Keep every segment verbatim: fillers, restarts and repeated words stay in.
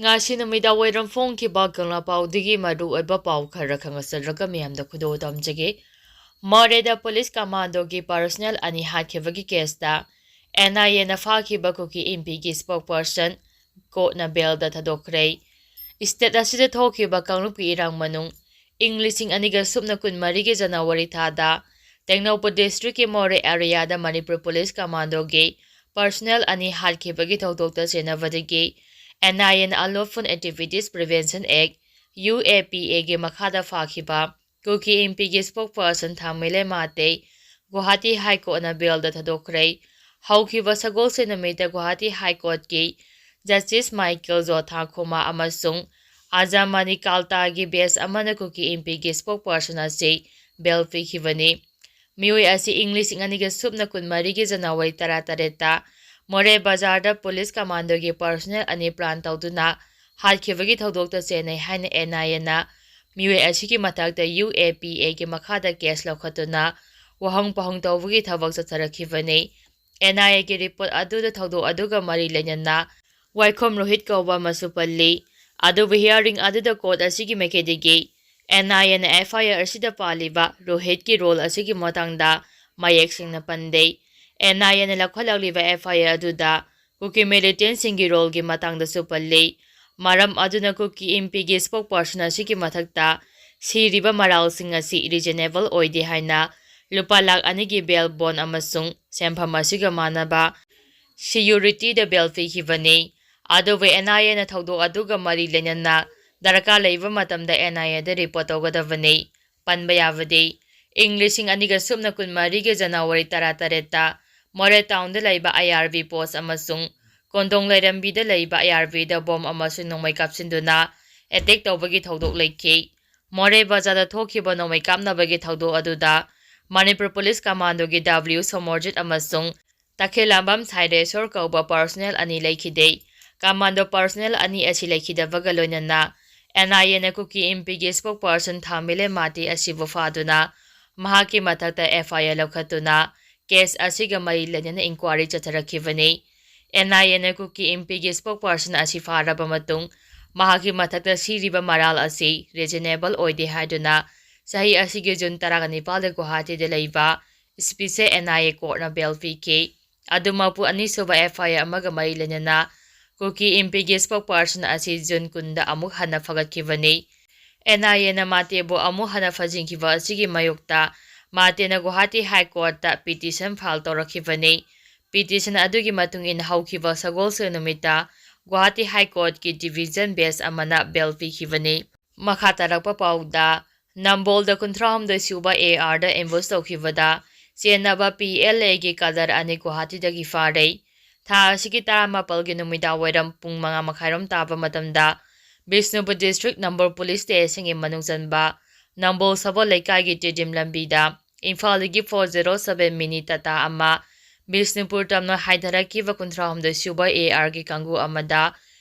ꯉꯁꯤ ꯅꯨꯃꯤꯗꯥꯡ ꯋꯥꯏꯔꯝ ꯐꯣꯡꯈꯤꯕ ꯀꯪꯂꯥ ꯄꯥꯎꯗꯒꯤ ꯃꯔꯨ ꯑꯣꯏꯕ ꯄꯥꯎ ꯈꯔ ꯈꯪꯍꯟꯖꯔꯒ ꯃꯤꯌꯥꯝꯗ ꯈꯨꯗꯣꯜ ꯇꯝꯖꯒꯦ꯫ ꯃꯣꯔꯦꯗ ꯄꯨꯂꯤꯁ ꯀꯃꯥꯟꯗꯣꯒꯤ ꯄꯔꯁꯅꯦꯜ ꯑꯅꯤ ꯍꯥꯠꯈꯤꯕꯒꯤ ꯀꯦꯁꯇ ꯑꯦꯟ ꯑꯥꯏ ꯑꯦꯅ ꯐꯥꯈꯤꯕ ꯀꯨꯀꯤ ꯏꯟꯄꯤꯒꯤ ꯁ꯭ꯄꯣꯛꯄꯔꯁꯟ ꯀꯣꯔꯠꯅ ꯕꯦꯜꯗ ꯊꯥꯗꯣꯛꯈ꯭ꯔꯦ꯫ ꯁ꯭ꯇꯦꯠ ꯑꯁꯤꯗ ꯊꯣꯛꯈꯤꯕ ꯀꯥꯡꯂꯨꯞꯀꯤ ꯏꯔꯥꯡ ꯃꯅꯨꯡ ꯏꯪ ꯂꯤꯁꯤꯡ ꯑꯅꯤꯒ ꯁꯨꯞꯅ ꯀꯨꯟꯃꯔꯤꯒꯤ ꯖꯅꯋꯥꯔꯤ ꯊꯥꯗ ꯇꯦꯡꯅꯧꯄꯜ ꯗꯤꯁꯇ꯭ꯔꯤꯛꯀꯤ ꯃꯣꯔꯦ ꯑꯦꯔꯤꯌꯥꯗ ꯃꯅꯤꯄꯨꯔ ꯄꯨꯂꯤꯁ ꯀꯃꯥꯟꯗꯣꯒꯤ ꯄꯔꯁꯅꯦꯜ ꯑꯅꯤ ꯍꯥꯠꯈꯤꯕꯒꯤ ꯊꯧꯗꯣꯛꯇ ꯆꯦꯟꯅꯕꯗꯒꯤ ꯑꯦꯟ ꯑꯥꯏ ꯑꯦꯅ Unlawful Activities Prevention Act, U A P ꯑꯦꯒꯤ ꯃꯈꯥꯗ ꯐꯥꯈꯤꯕ ꯀꯨꯀꯤ ꯏꯟꯄꯤꯒꯤ ꯁ꯭ꯄꯣꯛꯄꯔꯁꯟ ꯊꯥꯃꯩꯂꯦ ꯃꯥꯇꯦ ꯒꯨꯋꯥꯍꯥꯇꯤ ꯍꯥꯏ ꯀꯣꯔꯠꯅ ꯕꯦꯜꯗ ꯊꯥꯗꯣꯛꯈ꯭ꯔꯦ꯫ ꯍꯧꯈꯤꯕ ꯁꯒꯣꯜꯁꯦꯟ ꯅꯨꯃꯤꯠꯇ ꯒꯨꯋꯥꯍꯥꯇꯤ ꯍꯥꯏ ꯀꯣꯔꯠꯀꯤ ꯖꯁꯇꯤꯁ ꯃꯥꯏꯀꯦꯜ ꯖꯣꯊꯥ ꯈꯣꯃꯥ ꯑꯃꯁꯨꯡ ꯑꯖꯥꯃꯅꯤ ꯀꯥꯜꯇꯥꯒꯤ ꯕꯦꯟꯆ ꯑꯃꯅ ꯀꯨꯀꯤ ꯏꯟꯄꯤꯒꯤ ꯁ꯭ꯄꯣꯛꯄꯔꯁꯟ ꯑꯁꯤ ꯕꯦꯜ ꯄꯤꯈꯤꯕꯅꯤ꯫ ꯃꯤꯑꯣꯏ ꯑꯁꯤ ꯏꯪ ꯂꯤꯁꯤꯡ ꯑꯅꯤꯒ ꯁꯨꯞꯅ ꯀꯨꯟꯃꯔꯤꯒꯤ ꯖꯅꯋꯥꯔꯤ ꯇꯔꯥꯇꯔꯦꯠꯇ ꯃꯣꯔꯦ ꯕꯖꯥꯔꯗ ꯄꯨꯂꯤꯁ ꯀꯃꯥꯟꯗꯣꯒꯤ ꯄꯔꯁꯅꯦꯜ ꯑꯅꯤ ꯄ꯭ꯂꯥꯟ ꯇꯧꯗꯨꯅ ꯍꯥꯠꯈꯤꯕꯒꯤ ꯊꯧꯗꯣꯛꯇ ꯆꯦꯟꯅꯩ ꯍꯥꯏꯅ ꯑꯦꯟ ꯑꯥꯏ ꯑꯦꯅ ꯃꯤꯑꯣꯏ ꯑꯁꯤꯒꯤ ꯃꯊꯛꯇ ꯌꯨ ꯑꯦ ꯄꯤ ꯑꯦꯒꯤ ꯃꯈꯥꯗ ꯀꯦꯁ ꯂꯧꯈꯠꯇꯨꯅ ꯋꯥꯍꯪ ꯄꯥꯎꯍꯪ ꯇꯧꯕꯒꯤ ꯊꯕꯛ ꯆꯠꯊꯔꯛꯈꯤꯕꯅꯤ꯫ ꯑꯦꯟ ꯑꯥꯏ ꯑꯦꯒꯤ ꯔꯤꯄꯣꯔꯠ ꯑꯗꯨꯗ ꯊꯧꯗꯣꯛ ꯑꯗꯨꯒ ꯃꯔꯤ ꯂꯩꯅꯅ ꯋꯥꯏꯈꯣꯝ ꯔꯣꯍꯤꯠ ꯀꯧꯕ ꯑꯃꯁꯨ ꯄꯜꯂꯤ꯫ ꯑꯗꯨꯕꯨ ꯍꯤꯌꯥꯔꯤꯡ ꯑꯗꯨꯗ ꯀꯣꯔꯠ ꯑꯁꯤꯒꯤ ꯃꯥꯏꯀꯩꯗꯒꯤ ꯑꯦꯟ ꯑꯥꯏ ꯑꯦꯅ ꯑꯦꯐ ꯑꯥꯏ ꯑꯥꯔ ꯑꯁꯤꯗ ꯄꯥꯜꯂꯤꯕ ꯔꯣꯍꯤꯠꯀꯤ ꯔꯣꯜ ꯑꯁꯤꯒꯤ ꯃꯇꯥꯡꯗ ꯃꯌꯦꯛ ꯁꯦꯡꯅ ꯄꯟꯗꯦ꯫ ꯑꯦꯟ ꯑꯥꯏ ꯑꯦꯅ ꯂꯧꯈꯠꯂꯛꯂꯤꯕ ꯑꯦꯐ ꯑꯥꯏ ꯑꯥꯔ ꯑꯗꯨꯗ ꯀꯨꯀꯤ ꯃꯤꯂꯤꯇꯦꯟꯁꯤꯡꯒꯤ ꯔꯣꯜꯒꯤ ꯃꯇꯥꯡꯗꯁꯨ ꯄꯜꯂꯤ꯫ ꯃꯔꯝ ꯑꯗꯨꯅ ꯀꯨꯀꯤ ꯏꯟꯄꯤꯒꯤ ꯁ꯭ꯄꯣꯛꯄꯔꯁꯟ ꯑꯁꯤꯒꯤ ꯃꯊꯛꯇ ꯁꯤꯔꯤꯕ ꯃꯔꯥꯜꯁꯤꯡ ꯑꯁꯤ ꯔꯤꯖꯅꯦꯕꯜ ꯑꯣꯏꯗꯦ ꯍꯥꯏꯅ ꯂꯨꯄꯥ ꯂꯥꯈ ꯑꯅꯤꯒꯤ ꯕꯦꯜ ꯕꯣꯟ ꯑꯃꯁꯨꯡ ꯁꯦꯟꯐꯝ ꯑꯁꯤꯒ ꯃꯥꯟꯅꯕ ꯁꯤꯌꯨꯔꯤꯇꯤꯗ ꯕꯦꯜ ꯄꯤꯈꯤꯕꯅꯤ꯫ ꯑꯗꯨꯕꯨ ꯑꯦꯟ ꯑꯥꯏ ꯑꯦꯅ ꯊꯧꯗꯣꯛ ꯑꯗꯨꯒ ꯃꯔꯤ ꯂꯩꯅꯅ ꯗꯔꯀꯥꯔ ꯂꯩꯕ ꯃꯇꯝꯗ ꯑꯦꯟ ꯑꯥꯏ ꯑꯦꯗ ꯔꯤꯄꯣꯔꯠ ꯇꯧꯒꯗꯕꯅꯤ꯫ ꯄꯟꯕ ꯌꯥꯕꯗꯤ, ꯏꯪ ꯂꯤꯁꯤꯡ ꯑꯅꯤꯒ ꯁꯨꯞꯅ ꯀꯨꯟꯃꯔꯤꯒꯤ ꯖꯅꯋꯥꯔꯤ ꯇꯔꯥꯇꯔꯦꯠꯇ ꯃꯣꯔꯦ ꯇꯥꯎꯟꯗ ꯂꯩꯕ ꯑꯥꯏ ꯑꯥꯔ ꯕꯤ ꯄꯣꯁ ꯑꯃꯁꯨꯡ ꯀꯣꯟꯗꯣꯡ ꯂꯩꯔꯝꯕꯤꯗ ꯂꯩꯕ ꯑꯥꯏ ꯑꯥꯔ ꯕꯤꯗ ꯕꯣꯝ ꯑꯃꯁꯨꯡ ꯅꯣꯡꯃꯩ ꯀꯥꯞꯁꯤꯟꯗꯨꯅ ꯑꯦꯇꯦꯛ ꯇꯧꯕꯒꯤ ꯊꯧꯗꯣꯛ ꯂꯩꯈꯤ꯫ ꯃꯣꯔꯦ ꯕꯖꯥꯔꯗ ꯊꯣꯛꯈꯤꯕ ꯅꯣꯡꯃꯩ ꯀꯥꯞꯅꯕꯒꯤ ꯊꯧꯗꯣꯛ ꯑꯗꯨꯗ ꯃꯅꯤꯄꯨꯔ ꯄꯨꯂꯤꯁ ꯀꯃꯥꯟꯗꯣꯒꯤ ꯗꯕ꯭ꯂꯤꯎ ꯁꯣꯃꯣꯔꯖꯤꯠ ꯑꯃꯁꯨꯡ ꯇꯈꯦꯜꯂꯥꯝꯕꯝ ꯁꯥꯏꯔꯦꯁꯣꯔ ꯀꯧꯕ ꯄꯔꯁꯅꯦꯜ ꯑꯅꯤ ꯂꯩꯈꯤꯗꯦ꯫ ꯀꯃꯥꯟꯗꯣ ꯄꯔꯁꯅꯦꯜ ꯑꯅꯤ ꯑꯁꯤ ꯂꯩꯈꯤꯗꯕꯒ ꯂꯣꯏꯅꯅ ꯑꯦꯟ ꯑꯥꯏ ꯑꯦꯅ ꯀꯨꯀꯤ ꯏꯟꯄꯤꯒꯤ ꯁ꯭ꯄꯣꯛꯄꯔꯁꯟ ꯊꯥꯃꯤꯂꯦ ꯃꯥꯇꯤ ꯑꯁꯤꯕꯨ ꯐꯥꯗꯨꯅ ꯃꯍꯥꯛꯀꯤ ꯃꯊꯛꯇ ꯑꯦꯐ ꯑꯥꯏ ꯑꯥꯔ ꯂꯧꯈꯠꯇꯨꯅ ꯀꯦꯁ ꯑꯁꯤꯒ ꯃꯔꯤ ꯂꯩꯅꯅ ꯏꯟꯀ꯭ꯋꯥꯔꯤ ꯆꯠꯊꯔꯛꯈꯤꯕꯅꯤ꯫ ꯑꯦꯟ ꯑꯥꯏ ꯑꯦꯅ ꯀꯨꯀꯤ ꯏꯟꯐꯤꯒꯤ spokesperson ꯑꯁꯤ ꯐꯥꯔꯕ ꯃꯇꯨꯡ, ꯃꯍꯥꯛꯀꯤ ꯃꯊꯛꯇ ꯁꯤꯔꯤꯕ ꯃꯔꯥꯜ ꯑꯁꯤ reasonable ꯑꯣꯏꯗꯦ ꯍꯥꯏꯗꯨꯅ ꯆꯍꯤ ꯑꯁꯤꯒꯤ ꯖꯨꯟ ꯇꯔꯥꯒ ꯅꯤꯄꯥꯜꯗ ꯒꯨꯋꯥꯍꯥꯇꯤꯗ ꯂꯩꯕ special N I A courtꯅ bail ꯄꯤꯈꯤ꯫ ꯑꯗꯨ ꯃꯄꯨ ꯑꯅꯤꯁꯨꯕ F I R ꯑꯃꯒ ꯃꯔꯤ ꯂꯩꯅꯅ ꯀꯨꯀꯤ ꯏꯟꯐꯤꯒꯤ spokesperson ꯑꯁꯤ ꯖꯨꯟ ꯀꯨꯟꯗ ꯑꯃꯨꯛ ꯍꯟꯅ ꯐꯒꯠꯈꯤꯕꯅꯤ꯫ ꯑꯦꯟ ꯑꯥꯏ ꯑꯦꯅ ꯃꯥꯇꯦꯕꯨ ꯑꯃꯨꯛ ꯍꯟꯅ ꯐꯥꯖꯤꯟꯈꯤꯕ ꯑꯁꯤꯒꯤ ꯃꯥꯌꯣꯛꯇ ꯃꯥꯇꯦꯅ Guwahati High Courtꯇ petition file ꯇꯧꯔꯛꯈꯤꯕꯅꯤ꯫ Petition ꯑꯗꯨꯒꯤ ꯃꯇꯨꯡ ꯏꯟꯅ ꯍꯧꯈꯤꯕ ꯁꯒꯣꯜꯁꯦꯜ ꯅꯨꯃꯤꯠꯇ ꯒꯨꯋꯥꯍꯥꯇꯤ High Courtꯀꯤ division bench ꯑꯃꯅ bail ꯄꯤꯈꯤꯕꯅꯤ꯫ ꯃꯈꯥ ꯇꯥꯔꯛꯄ ꯄꯥꯎꯗ, ꯅꯝꯕꯣꯜꯗ ꯀꯨꯟꯊ꯭ꯔꯥꯍꯨꯝꯗꯣꯏ ꯁꯨꯕ A Rꯗ ambush ꯇꯧꯈꯤꯕꯗ ꯆꯦꯟꯅꯕ P L Aꯒꯤ cadre ꯑꯅꯤ ꯒꯨꯋꯥꯍꯥꯇꯤꯗꯒꯤ ꯐꯥꯔꯦ꯫ ꯊꯥ ꯑꯁꯤꯒꯤ ꯇꯔꯥꯃꯥꯄꯜꯒꯤ ꯅꯨꯃꯤꯗꯥꯡ ꯋꯥꯏꯔꯝ ꯄꯨꯡ ꯃꯉꯥ ꯃꯈꯥꯏꯔꯣꯝ ꯇꯥꯕ ꯃꯇꯝꯗ ꯕꯤꯁꯅꯨꯄꯨꯔ district ꯅꯝꯕꯣꯜ police stationꯒꯤ ꯃꯅꯨꯡ ꯆꯟꯕ ꯅꯝꯕꯣꯜ ꯁꯒꯣꯜ ꯂꯩꯀꯥꯏꯒꯤ ꯇꯤꯗꯤꯝ ꯂꯝꯕꯤꯗ ꯏꯝꯐꯥꯜꯗꯒꯤ four zero seven mini Tata ꯑꯃ ꯕꯤꯁꯅꯨꯄꯨꯔ ꯇꯝꯅ ꯍꯥꯏꯊꯔꯛꯈꯤꯕ ꯀꯨꯟꯊ꯭ꯔꯥꯍꯨꯝꯗꯣꯏ ꯁꯨꯕ A Rꯒꯤ ꯀꯥꯡꯕꯨ ꯑꯃꯗ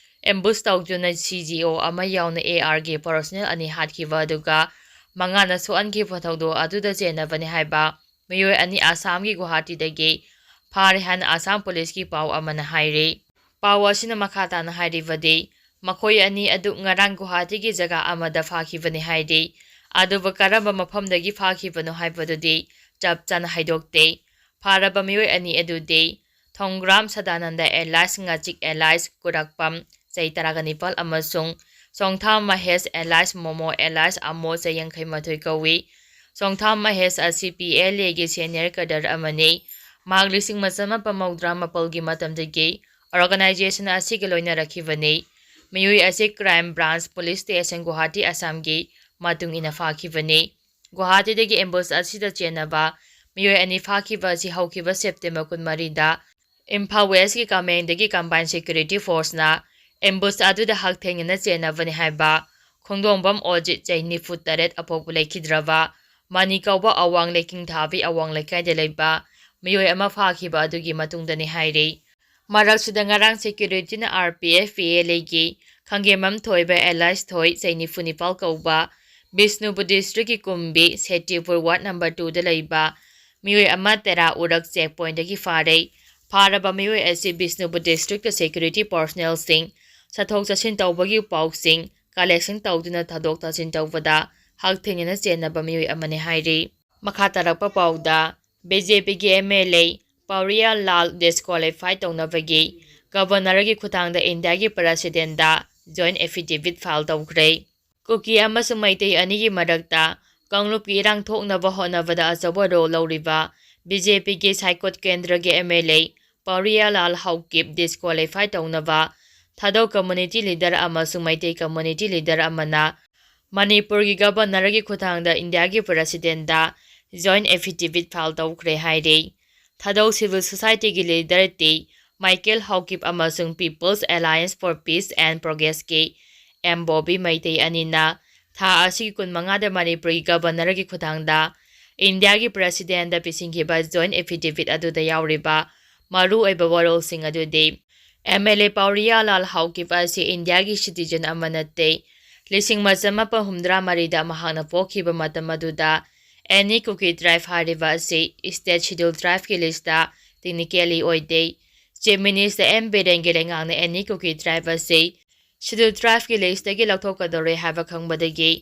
ambush ꯇꯧꯗꯨꯅ C G O ꯑꯃ ꯌꯥꯎꯅ A Rꯒꯤ personnel ꯑꯅꯤ ꯍꯥꯠꯈꯤꯕ ꯑꯗꯨꯒ ꯃꯉꯥꯅ ꯁꯣꯛꯍꯟꯈꯤꯕ ꯊꯧꯗꯣꯛ ꯑꯗꯨꯗ ꯆꯦꯟꯅꯕꯅꯤ ꯍꯥꯏꯕ ꯃꯤꯑꯣꯏ ꯑꯅꯤ ꯑꯁꯥꯝꯒꯤ ꯒꯨꯋꯥꯍꯥꯇꯤꯗꯒꯤ ꯐꯥꯔꯦ ꯍꯥꯏꯅ ꯑꯁꯥꯝ policeꯀꯤ ꯄꯥꯎ ꯑꯃꯅ ꯍꯥꯏꯔꯤ꯫ ꯄꯥꯎ ꯑꯁꯤꯅ ꯃꯈꯥ ꯇꯥꯅ ꯍꯥꯏꯔꯤꯕꯗꯤ, ꯃꯈꯣꯏ ꯑꯅꯤ ꯑꯗꯨ ꯉꯔꯥꯡ ꯒꯨꯋꯥꯍꯥꯇꯤꯒꯤ ꯖꯒꯥ ꯑꯃꯗ ꯐꯥꯈꯤꯕꯅꯤ ꯍꯥꯏꯔꯤ꯫ ꯑꯗꯨꯕꯨ ꯀꯔꯝꯕ ꯃꯐꯝꯗꯒꯤ ꯐꯥꯈꯤꯕꯅꯣ ꯍꯥꯏꯕꯗꯨꯗꯤ ꯆꯞ ꯆꯥꯅ ꯍꯥꯏꯗꯣꯛꯇꯦ꯫ ꯐꯥꯔꯕ ꯃꯤꯑꯣꯏ ꯑꯅꯤ ꯑꯗꯨꯗꯤ ꯊꯣꯡꯒ꯭ꯔꯥꯝ ꯁꯗꯥꯅꯟꯗ alias ꯉꯥꯆꯤꯛ alias ꯀꯨꯔꯥꯛꯄꯝ, ꯆꯍꯤ ꯇꯔꯥꯒ ꯅꯤꯄꯥꯜ, ꯑꯃꯁꯨꯡ ꯆꯣꯡꯊꯥꯝ ꯃꯍꯦꯁ alias ꯃꯣꯃꯣ alias ꯑꯃꯣ, ꯆꯍꯤ ꯌꯥꯡꯈꯩ ꯃꯥꯊꯣꯏ ꯀꯧꯏ꯫ ꯆꯣꯡꯊꯥꯝ ꯃꯍꯦꯁ ꯑꯁꯤ P L Aꯒꯤ senior cadre ꯑꯃꯅꯤ꯫ ꯃꯍꯥꯛ ꯂꯤꯁꯤꯡ ꯑꯃ ꯆꯃꯥꯄꯜ ꯃꯧꯗ꯭ꯔꯥ ꯃꯥꯄꯜꯒꯤ ꯃꯇꯝꯗꯒꯤ organization ꯑꯁꯤꯒ ꯂꯣꯏꯅꯔꯛꯈꯤꯕꯅꯤ꯫ ꯃꯤꯑꯣꯏ ꯑꯁꯤ Crime Branch police station Guwahati ꯑꯁꯥꯝꯒꯤ ꯃꯇꯨꯡ ꯏꯟꯅ ꯐꯥꯈꯤꯕꯅꯤ꯫ ꯒꯨꯋꯥꯍꯥꯇꯤꯗꯒꯤ ambush ꯑꯁꯤꯗ ꯆꯦꯟꯅꯕ ꯃꯤꯑꯣꯏ ꯑꯅꯤ ꯐꯥꯈꯤꯕ ꯑꯁꯤ ꯍꯧꯈꯤꯕ September ꯀꯨꯟꯃꯔꯤꯗ ꯏꯝꯐꯥꯜ Westꯀꯤ ꯀꯃꯦꯡꯗꯒꯤ combined security forceꯅ ambush ꯑꯗꯨꯗ ꯍꯛꯊꯦꯡꯅꯅ ꯆꯦꯟꯅꯕꯅꯤ ꯍꯥꯏꯕ ꯈꯣꯡꯗꯣꯡꯕꯝ ꯑꯣꯖꯤꯠ, ꯆꯍꯤ ꯅꯤꯐꯨ ꯇꯔꯦꯠ, ꯑꯄꯣꯛꯄ ꯂꯩꯈꯤꯗ꯭ꯔꯕ ꯃꯅꯤ ꯀꯧꯕ ꯑꯋꯥꯡ ꯂꯩꯀꯤꯡꯊꯥꯕꯤ ꯑꯋꯥꯡ ꯂꯩꯀꯥꯏꯗ ꯂꯩꯕ ꯃꯤꯑꯣꯏ ꯑꯃ ꯐꯥꯈꯤꯕ ꯑꯗꯨꯒꯤ ꯃꯇꯨꯡꯗꯅꯤ ꯍꯥꯏꯔꯤ꯫ ꯃꯔꯛꯁꯤꯗ ꯉꯔꯥꯡ securityꯅ R P F P L Aꯒꯤ ꯈꯪꯒꯦꯝꯕꯝ ꯊꯣꯏꯕ alias ꯊꯣꯏ, ꯆꯍꯤ ꯅꯤꯐꯨ ꯅꯤꯄꯥꯜ ꯀꯧꯕ, ꯕꯤꯁꯅꯨꯄꯨꯔ districtꯀꯤ ꯀꯨꯝꯕꯤ ꯁꯦꯇꯤꯄꯨꯔ ward number twoꯗ ꯂꯩꯕ ꯃꯤꯑꯣꯏ ꯑꯃ ꯇꯦꯔꯥ ꯎꯔꯛ checkpointꯗꯒꯤ ꯐꯥꯔꯦ꯫ ꯐꯥꯔꯕ ꯃꯤꯑꯣꯏ ꯑꯁꯤ ꯕꯤꯁꯅꯨꯄꯨꯔ district ꯇ security personnel ꯁꯤꯡ ꯆꯠꯊꯣꯛ ꯆꯠꯁꯤꯟ ꯇꯧꯕꯒꯤ ꯄꯥꯎꯁꯤꯡ collection ꯇꯧꯗꯨꯅ ꯊꯥꯗꯣꯛ ꯊꯥꯖꯤꯟ ꯇꯧꯕꯗ ꯍꯛꯊꯦꯡꯅꯅ ꯆꯦꯟꯅꯕ ꯃꯤꯑꯣꯏ ꯑꯃꯅꯤ ꯍꯥꯏꯔꯤ꯫ ꯃꯈꯥ ꯇꯥꯔꯛꯄ ꯄꯥꯎꯗ, BJP ꯒꯤ MLA ꯄꯥꯎꯔꯤꯌꯥ ꯂꯥꯜ disqualify ꯇꯧꯅꯕꯒꯤ Governor ꯒꯤ ꯈꯨꯠꯊꯥꯡꯗ India ꯒꯤ President ꯗ joint affidavit file ꯇꯧꯈ꯭ꯔꯦ꯫ ꯀꯨꯀꯤ ꯑꯃꯁꯨꯡ ꯃꯩꯇꯩ ꯑꯅꯤꯒꯤ ꯃꯔꯛꯇ ꯀꯥꯡꯂꯨꯞꯀꯤ ꯏꯔꯥꯡ ꯊꯣꯛꯅꯕ ꯍꯣꯠꯅꯕꯗ ꯑꯆꯧꯕ role ꯂꯧꯔꯤꯕ BJP ꯒꯤ ꯁꯥꯏꯀꯣꯠ ꯀꯦꯟꯗ꯭ꯔꯒꯤ MLA ꯄꯥꯎꯔꯤꯌꯥ ꯂꯥꯜ ꯍꯥꯎꯀꯤꯞ disqualify ꯇꯧꯅꯕ ꯊꯥꯗꯧ community leader ꯑꯃꯁꯨꯡ ꯃꯩꯇꯩ community leader ꯑꯃꯅ ꯃꯅꯤꯄꯨꯔꯒꯤ Governor ꯒꯤ ꯈꯨꯠꯊꯥꯡꯗ India ꯒꯤ President ꯗ joint affidavit file ꯇꯧꯈ꯭ꯔꯦ ꯍꯥꯏꯔꯤ꯫ ꯊꯥꯗꯧ civil society ꯒꯤ leader ꯇꯤ ꯃꯥꯏꯀꯦꯜ ꯍꯥꯎꯀꯤꯞ ꯑꯃꯁꯨꯡ People's Alliance for Peace and Progress ꯀꯤ ꯑꯦꯝ ꯕꯣꯕꯤ ꯃꯩꯇꯩ ꯑꯅꯤꯅ ꯊꯥ ꯑꯁꯤꯒꯤ ꯀꯨꯟꯃꯉꯥꯗ ꯃꯅꯤꯄꯨꯔꯒꯤ Governor ꯒꯤ ꯈꯨꯠꯊꯥꯡꯗ India ꯒꯤ President ꯗ ꯄꯤꯁꯤꯟꯈꯤꯕ joint affidavit ꯑꯗꯨꯗ ꯌꯥꯎꯔꯤꯕ ꯃꯔꯨꯑꯣꯏꯕ ꯋꯥꯔꯣꯜꯁꯤꯡ ꯑꯗꯨꯗꯤ, MLA ꯄꯥꯎꯔꯤꯌꯥ ꯂꯥꯜ ꯍꯥꯎꯀꯤꯞ ꯑꯁꯤ India ꯒꯤ citizen ꯑꯃ ꯅꯠꯇꯦ꯫ ꯂꯤꯁꯤꯡ ꯑꯃ ꯆꯃꯥꯄꯟ ꯍꯨꯝꯗ꯭ꯔꯥ ꯃꯔꯤꯗ ꯃꯍꯥꯛꯅ ꯄꯣꯛꯈꯤꯕ ꯃꯇꯝ ꯑꯗꯨꯗ any Kuki tribe ꯍꯥꯏꯔꯤꯕ ꯑꯁꯤ State Scheduled Tribe ꯀꯤ list ꯇ technically ꯑꯣꯏꯗꯦ꯫ Chief Minister ꯑꯦꯝ ꯕꯤꯔꯦꯟꯒꯤ ꯂꯩꯉꯥꯛꯅ any Kuki tribe ꯑꯁꯤ Scheduled Tribe ꯀꯤ list ꯇꯒꯤ ꯂꯧꯊꯣꯛꯀꯗꯧꯔꯦ ꯍꯥꯏꯕ ꯈꯪꯕꯗꯒꯤ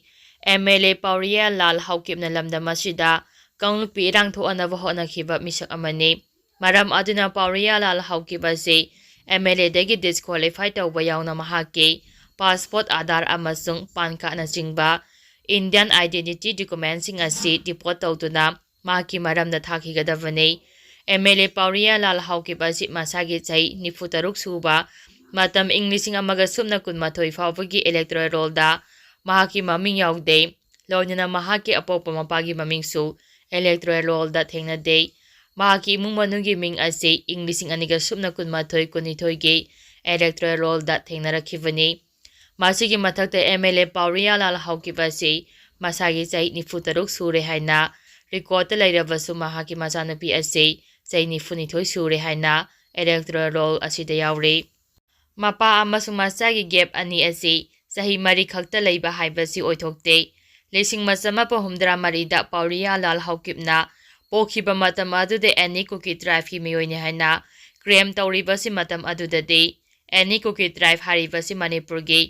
MLA ꯄꯥꯎꯔꯤꯌꯥ ꯂꯥꯜ ꯍꯥꯎꯀꯤꯞꯅ ꯂꯝꯗꯝ ꯑꯁꯤꯗ ꯀꯥꯡꯂꯨꯞꯀꯤ ꯏꯔꯥꯡ ꯊꯣꯛꯍꯟꯅꯕ ꯍꯣꯠꯅꯈꯤꯕ ꯃꯤꯁꯛ ꯑꯃꯅꯤ꯫ ꯃꯔꯝ ꯑꯗꯨꯅ ꯄꯥꯎꯔꯤꯌꯥ ꯂꯥꯜ ꯍꯥꯎꯀꯤꯞ ꯑꯁꯤ MLA ꯗꯒꯤ disqualify ꯇꯧꯕ ꯌꯥꯎꯅ ꯃꯍꯥꯛꯀꯤ passport, Aadhaar ꯑꯃꯁꯨꯡ PAN card ꯅꯆꯤꯡꯕ Indian identity document ꯁꯤꯡ ꯑꯁꯤ deport ꯇꯧꯗꯨꯅ ꯃꯍꯥꯛꯀꯤ ꯃꯔꯝꯗ ꯊꯥꯈꯤꯒꯗꯕꯅꯤ꯫ MLA ꯄꯥꯎꯔꯤꯌꯥ ꯂꯥꯜ ꯍꯥꯎꯀꯤꯞ ꯑꯁꯤ ꯃꯁꯥꯒꯤ ꯆꯍꯤ ꯅꯤꯐꯨ ꯇꯔꯨꯛ ꯁꯨꯕ ꯃꯇꯝ ꯏꯪ ꯂꯤꯁꯤꯡ ꯑꯃꯒ ꯁꯨꯞꯅ ꯀꯨꯟꯃꯥꯊꯣꯏ ꯐꯥꯎꯕꯒꯤ electoral roll ꯗ ꯃꯍꯥꯛꯀꯤ ꯃꯃꯤꯡ ꯌꯥꯎꯗꯦ꯫ ꯂꯣꯏꯅꯅ ꯃꯍꯥꯛꯀꯤ ꯑꯄꯣꯛꯄ ꯃꯄꯥꯒꯤ ꯃꯃꯤꯡꯁꯨ electoral roll ꯗ ꯊꯦꯡꯅꯗꯦ꯫ ꯃꯍꯥꯛꯀꯤ ꯏꯃꯨꯡ ꯃꯅꯨꯡꯒꯤ ꯃꯤꯡ ꯑꯁꯤ ꯏꯪ ꯂꯤꯁꯤꯡ ꯑꯅꯤꯒ ꯁꯨꯞꯅ ꯀꯨꯟꯃꯥꯊꯣꯏ ꯀꯨꯟꯅꯤꯊꯣꯏꯒꯤ electoral roll ꯗ ꯊꯦꯡꯅꯔꯛꯈꯤꯕꯅꯤ꯫ ꯃꯁꯤꯒꯤ ꯃꯊꯛꯇ MLA ꯄꯥꯎꯔꯤꯌꯥ ꯂꯥꯜ ꯍꯥꯎꯀꯤꯞ ꯑꯁꯤ ꯃꯁꯥꯒꯤ ꯆꯍꯤ ꯅꯤꯐꯨ ꯇꯔꯨꯛ ꯁꯨꯔꯦ ꯍꯥꯏꯅ record ꯇ ꯂꯩꯔꯕꯁꯨ, ꯃꯍꯥꯛꯀꯤ ꯃꯆꯥꯅꯨꯄꯤ ꯑꯁꯤ ꯆꯍꯤ ꯅꯤꯐꯨ ꯅꯤꯊꯣꯏ ꯁꯨꯔꯦ ꯍꯥꯏꯅ electoral roll ꯑꯁꯤꯗ ꯌꯥꯎꯔꯤ꯫ ꯃꯄꯥ ꯑꯃꯁꯨꯡ ꯃꯆꯥꯒꯤ gap ꯑꯅꯤ ꯑꯁꯤ ꯆꯍꯤ ꯃꯔꯤ ꯈꯛꯇ ꯂꯩꯕ ꯍꯥꯏꯕꯁꯤ ꯑꯣꯏꯊꯣꯛꯇꯦ꯫ ꯂꯤꯁꯤꯡ ꯑꯃ ꯆꯃꯥꯄꯟ ꯍꯨꯝꯗ꯭ꯔꯥ ꯃꯔꯤꯗ ꯄꯥꯎꯔꯤꯌꯥ ꯂꯥꯜ ꯍꯥꯎꯀꯤꯞꯅ ꯄꯣꯛꯈꯤꯕ ꯃꯇꯝ ꯑꯗꯨꯗ any Kuki tribe ꯀꯤ ꯃꯤꯑꯣꯏꯅꯤ ꯍꯥꯏꯅ ꯀ꯭ꯂꯦꯝ ꯇꯧꯔꯤꯕꯁꯤ ꯃꯇꯝ ꯑꯗꯨꯗꯗꯤ ꯑꯦꯅꯤ ꯀꯨꯀꯤ ꯇ꯭ꯔꯥꯏꯕ ꯍꯥꯏꯔꯤꯕꯁꯤ ꯃꯅꯤꯄꯨꯔꯒꯤ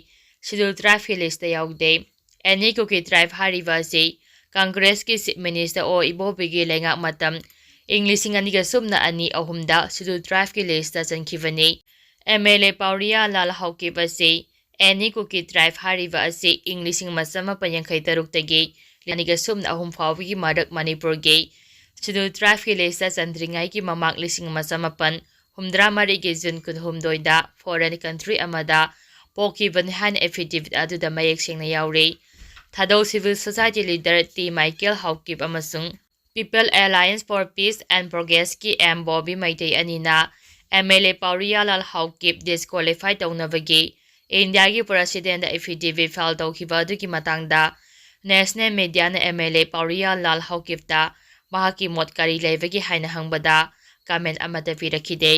ꯁꯦꯗ꯭ꯌꯨꯜ ꯇ꯭ꯔꯥꯏꯕꯀꯤ ꯂꯤꯁꯇ ꯌꯥꯎꯗꯦ꯫ ꯑꯦꯅꯤ ꯀꯨꯀꯤ ꯇ꯭ꯔꯥꯏꯕ ꯍꯥꯏꯔꯤꯕ ꯑꯁꯤ ꯀꯪꯒ꯭ꯔꯦꯁꯀꯤ ꯆꯤꯐ ꯃꯤꯅꯤꯁꯇꯔ ꯑꯣ ꯏꯕꯣꯕꯤꯒꯤ ꯂꯩꯉꯥꯛ ꯃꯇꯝ ꯏꯪ ꯂꯤꯁꯤꯡ ꯑꯅꯤꯒ ꯁꯨꯞꯅ ꯑꯅꯤ ꯑꯍꯨꯝꯗ ꯁꯦꯗ꯭ꯌꯨꯜ ꯇ꯭ꯔꯥꯏꯕꯀꯤ ꯂꯤꯁꯇ ꯆꯟꯈꯤꯕꯅꯤ꯫ M L A Paoriya Lal Haokip ꯑꯁꯤ ꯑꯦꯅꯤ ꯀꯨꯀꯤ ꯇ꯭ꯔꯥꯏꯕ ꯍꯥꯏꯔꯤꯕ ꯑꯁꯤ ꯏꯪ ꯂꯤꯁꯤꯡ ꯑꯃ ꯆꯃꯥꯄꯟ ꯌꯥꯡꯈꯩ ꯇꯔꯨꯛꯇꯒꯤ ꯑꯅꯤꯒ ꯁꯨꯞꯅ ꯑꯍꯨꯝ ꯐꯥꯎꯕꯒꯤ ꯃꯔꯛ ꯃꯅꯤꯄꯨꯔꯒꯤ ꯁꯦꯗ꯭ꯌꯨꯜ ꯇ꯭ꯔꯥꯏꯕꯀꯤ ꯂꯤꯁꯇ ꯆꯟꯗ꯭ꯔꯤꯉꯩꯒꯤ ꯃꯃꯥꯡ ꯂꯤꯁꯤꯡ ꯑꯃ ꯆꯃꯥꯄꯟ ꯍꯨꯝꯗ꯭ꯔꯥ ꯃꯔꯤꯒꯤ ꯖꯨꯟ ꯀꯨꯟꯍꯨꯝꯗꯣꯏꯗ ꯐꯣꯔꯦꯟ ꯀꯟꯇ꯭ꯔꯤ ꯑꯃꯗ ꯄꯣꯛꯈꯤꯕꯅꯤ ꯍꯥꯏꯅ ꯑꯦꯐꯤꯗꯦꯕꯤꯠ ꯑꯗꯨꯗ ꯃꯌꯦꯛ ꯁꯦꯡꯅ ꯌꯥꯎꯔꯤ꯫ ꯊꯥꯗꯧ civil society leader T Michael Haokip ꯑꯃꯁꯨꯡ People Alliance for Peace and Progressꯀꯤ ꯑꯦꯝ ꯕꯣꯕꯤ ꯃꯩꯇꯩ ꯑꯅꯤꯅ M L A Paoriya Lal Haokip disqualify ꯇꯧꯅꯕꯒꯤ ꯏꯟꯗꯤꯌꯥꯒꯤ ꯄ꯭ꯔꯁꯤꯗꯦꯟꯗ ꯑꯦꯐꯤꯗꯦꯕꯤꯠ ꯐꯥꯏꯜ ꯇꯧꯈꯤꯕ ꯑꯗꯨꯒꯤ ꯃꯇꯥꯡꯗ ꯅꯦꯁꯅꯦꯜ ꯃꯤꯗꯤꯌꯥꯅ M L A Paoriya Lal ꯍꯥꯎꯀꯤꯞꯇ ꯃꯍꯥꯛꯀꯤ ꯃꯣꯠ ꯀꯔꯤ ꯂꯩꯕꯒꯦ ꯍꯥꯏꯅ ꯍꯪꯕꯗ ꯀꯃꯦꯟ ꯑꯃꯠꯇ ꯄꯤꯔꯛꯈꯤꯗꯦ꯫